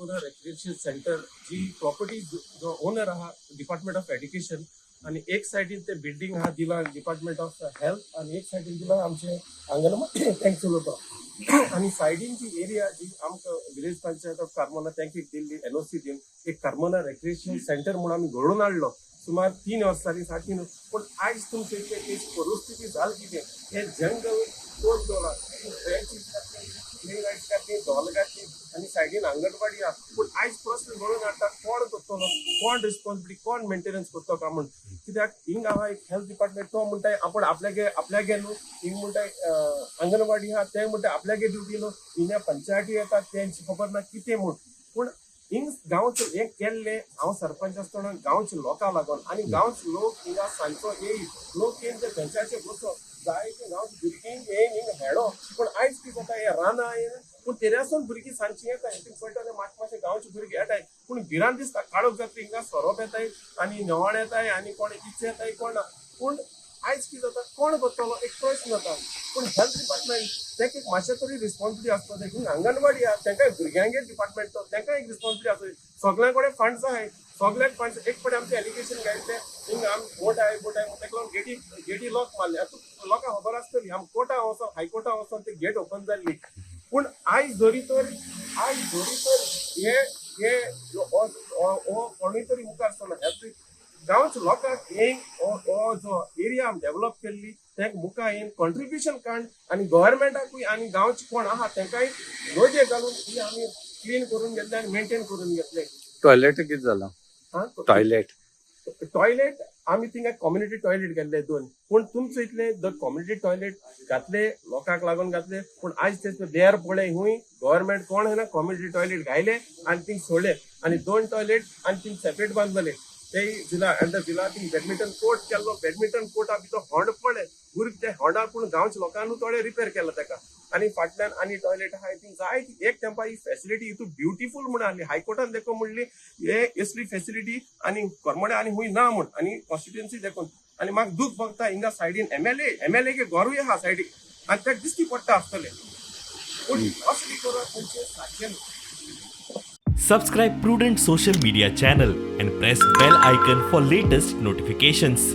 Carmona रेक्रिएशन centre जी property जो owner आहा डिपार्टमेंट ऑफ एड्युकेशन आनी एक सायडीन ते बिल्डींग आहा दिला डिपार्टमेंट ऑफ हेल्थ आनी एक सायडीन दिला आमचे अंगणवाडी तांकां चलोवपाक. आनी सायडीन जी एरिया जी आमकां विलेज पंचायत ऑफ कार्मोना तांकां एक दिल्ली एनओसी दिवन एक कार्मोना रेक्रिएशन सेंटर म्हणून आमी घडोवन हाडलो सुमार 3 वर्सां जालीं, 3.5. पूण आयज तुमचे इतले एक परिस्थिती जाल कितें, हें जंगल कोण दवरला, बेंचीस घातली, प्ले लायट्स घातली, धोल घातली आनी सायडीन अंगणवाडी आहा. पूण आयज प्रस्न घडोवन हाडटा, कोण करतलो, कोण रिस्पॉन्सिबिलिटी, कोण मेंटेनन्स करतलो काय म्हूण. कित्याक हिंग आहा एक हेल्थ डिपार्टमेंट, तो म्हणटा आपण आपल्यागे आपल्यागे न्हू. हिंग म्हणटा अंगणवाडी आहा, ते म्हणटा आपल्यागे ड्युटी न्हू. हिंगा पंचायती येता, तेंची खबर ना कितें म्हूण. पूण हिंग गांवचो हें केल्लें हांव सरपंच आसतना गांवच्या लोकां लागून. आनी गांवचे लोक हिंगा सांजचो येयी, लोक येवन ते बेंचाचेर बसो, जायते गांवचे भुरगीं येयन हिंगा हेडो. पूण आयज कितें जाता, हे रानां येयन, पूण तेन्नासून भुरगीं सांजची येता, हितून पळयता मातशें मातशें गांवची भुरगीं येताय. पूण भिरांत दिसता, काळोख जाता, हिंगा सोरोप येताय आनी नेवाळ येताय आनी कोण इच्छ येताय, कोण ना. पूण आयज कितें जाता, कोण करतलो एक प्रश्न जाता. पूण हेल्थ डिपार्टमेंट तांकां एक मातशें तरी रिस्पॉन्सिबिलिटी आसता. देखून अंगणवाडी आहा, तांकां भुरग्यांगेर डिपार्टमेंट तो तांकां एक रिस्पॉन्सिबिलिटी आसा. सगळ्यां कडेन फंड्स आहाय, सगळ्याक फंड्स. एक फावटी आमचें एलिगेशन घायल्लें, हिंगा आमी बोट आहाय, बोट आहाय, ताका लागून गेटी गेटी लॉक मारले. आतां लोकांक खबर आसतली, आमी कोर्टा वचोन, हायकोर्टा वचोन ते गेट ओपन जाल्ली. पूण आयज जरी तर हे हे हो कोणूय तरी मुखार सरना, हेल्थ गांवच्या लोकांक हे हो हो जो एरिया आमी डेव्हलप केल्ली तांकां मुखार येवन कॉन्ट्रिब्युशन काड आनी गव्हर्मेंटाकूय आनी गांवचे कोण आहा तांकांय नदे घालून ही आमी क्लीन करून घेतले आनी मेंटेन करून घेतले. टॉयलेट कितें जालां? हा. टॉयलेट. टॉयलेट आमी थिंगा कम्युनिटी टॉयलेट गेल्ले दोन. पूण तुमचे इतले the community toilet घातले, लोकांक लागून घातले. पूण आयज ते देर पळय, हुंय गव्हर्मेंट कोण ना कम्युनिटी टॉयलेट घायले आनी थिंग सोडले आनी दोन टॉयलेट आनी थिंग सेपरेट बांदले. ते जिला अंडर जिला थिंग बॅडमिंटन कोर्ट केल्लो. बॅडमिंटन कोर्टा भितर होंड पडले भुरगे, ते होंडा पूण गांवच्या लोकांनी थोडे रिपेर केला ताका. आनी फाटल्यान आनी टॉयलेट आहा थिंग जाय. एक तेंपा ही फेसिलिटी हितू ब्युटिफूल म्हूण आहली. हायकोर्टान देखून म्हणली हे असली फेसिलिटी आनी करमणे आनी हुंय ना म्हूण आनी कॉन्स्टिट्युएन्सी देखून. आनी म्हाका दूख भोगता, हिंगा सायडीन एमएलए के घरूय आहा सायडीक आनी ते दिश्टी पडटा आसतले. पूण असली करप म्हणजे सारकें न्हू. Subscribe Prudent Social Media channel and press bell icon for latest notifications.